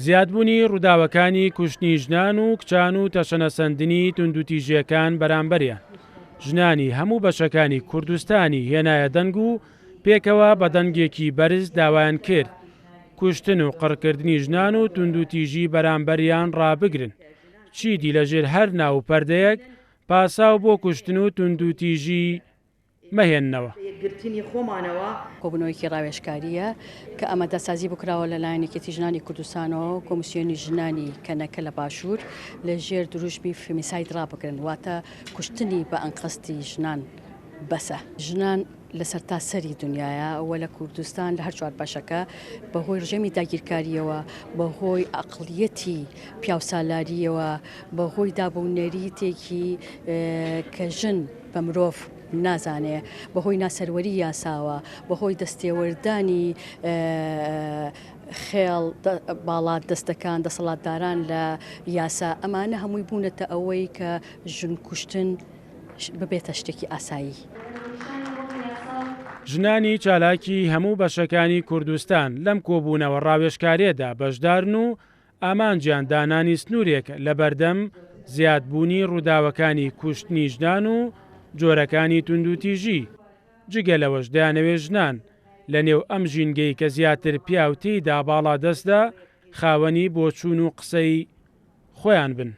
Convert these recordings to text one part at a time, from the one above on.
زیادبوونی ڕووداوەکانی کوشتنی ژنان و کچان و تەشەنەسەندنی توندوتیژییەکان بەرامبەریان، ژنانی هەموو بەشەکانی کوردستانی هێنایە دەنگ و پێکەوە بە دەنگێکی بەرز داوایان کرد کوشتن و قڕکردنی ژنان و توندوتیژی بەرامبەریان ڕابگرن، چیدی لەژێر هەر ناو و پەردەیەک پاساو بۆ کوشتن و توندوتیژی مەهێننەوە. یەکگرتنی خۆمانەوە. کۆبوونەوەیەکی ڕاوێژکارییە کە ئامادەسازی بۆ کراوە لەلایەن یەکێتی ژنانی کوردستانەوە و کۆمیسیۆنی ژنانی کەنەکە لە باشوور لە ژێر دروشمی فێمیساید ڕابگرن واتە کوشتنی بە ئەنقەستی ژنان بەسە. ژنان لە سەرتاسەری دنیایا و لە کوردستان لە هەر چوار بەشەکە بە هۆی ڕژێمی داگیرکارییەوە، بە هۆی ئەقڵیەتی پیاوسالارییەوە، بە هۆی داب و نەریتێکی کە ژن بە مرۆڤ نازانێ، بە هۆی ناسەروەری یاساوە، بە هۆی دەستێوەردانی خێڵ، باڵا دەستەکان، دەسەڵاتداران لە یاسا، ئەمانە هەمووی بوونەتە ئەوەی کە ژن کوشتن ببێتە شتێکی ئاسایی. ژنانی چالاکی هەموو بەشەکانی کوردستان لەم کۆبوونەوە ڕاوێژکارییەدا بەشدارن و ئامانجیان دانانی سنوورێکە لەبەردەم زیادبوونی ڕووداوەکانی کوشتنی ژنان و جۆرەکانی توندوتیژی، جگە لەوەش دەیانەوێت ژنان لەنێو ئەم ژینگەی کە زیاتر پیاو تێیدا باڵادەستە خاوەنی بۆچوون و قسەی خۆیان بن.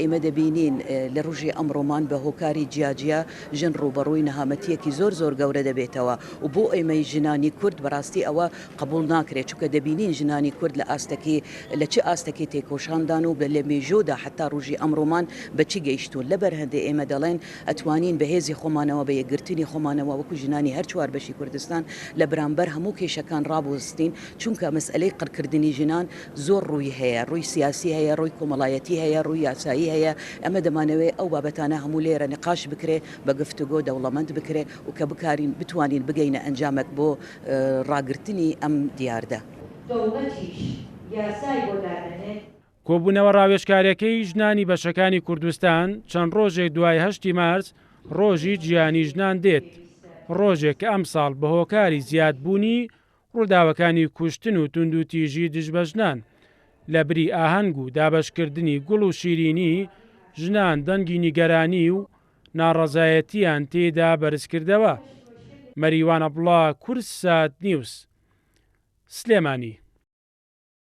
ئێمە دەبینین لە ڕوژی ئەمڕۆمان بە هۆکاری جیاجیا ژن ڕووبەڕووی نەهامەتییەکی زۆر زۆر گەورە دەبێتەوە و بۆ ئێمەی ژنانی کورد بەڕاستی ئەوە قبوڵ ناکرێت چونکە دەبینین ژنانی کورد لە ئاستەکی لە چ ئاستەکی تێکۆشاندان و لە مێژوودا حەتا ڕوژی ئەمڕۆمان بە چ گەیشتوون لەبەر هەندێ ئێمە دەڵێن ئەتوانین بە هێزی خۆمانەوە بە یەکگرتنی خۆمانەوە وەکو ژنانی هەر چوار بەشی کوردستان لە برامبەر هەموو کێشەکان ڕابوەستین چونکە مەسئەلەی قڕکردنی ژنان زۆر ڕووی هەیە، ڕووی سیاسی هەیە، ڕووی کۆمەڵایەتی هەیە، ڕووی یاسایی هەیە، ئێمە دەمانەوێ ئەو بابەتانە هەموو لێرە نقاش بکرێ، بە گفتوگۆ دەوڵەمەند بکرێ و کە بکارین بتوانین بگەینە ئەنجامەک بۆ ڕاگرتنی ئەم دیاردە. دەوڵەتیش یاسای بۆ دادەنێت. کۆبوونەوە ڕاوێژکاریەکەی ژنانی بەشەکانی کوردستان چەند ڕۆژێک دوای هەشتی مارس ڕۆژی جیهانی ژنان دێت، ڕۆژێک کە ئەمساڵ بەهۆکاری زیادبوونی ڕووداوەکانی کوشتن و توندوتیژی دژ بە ژنان، لە بری ئاهەنگ و دابەشکردنی گوڵ و شیرینی، ژنان دەنگی نیگەرانی و ناڕەزایەتییان تێیدا بەرزکردەوە. مەریوان عەبدوڵا، کوردسات نیوز، سلێمانی.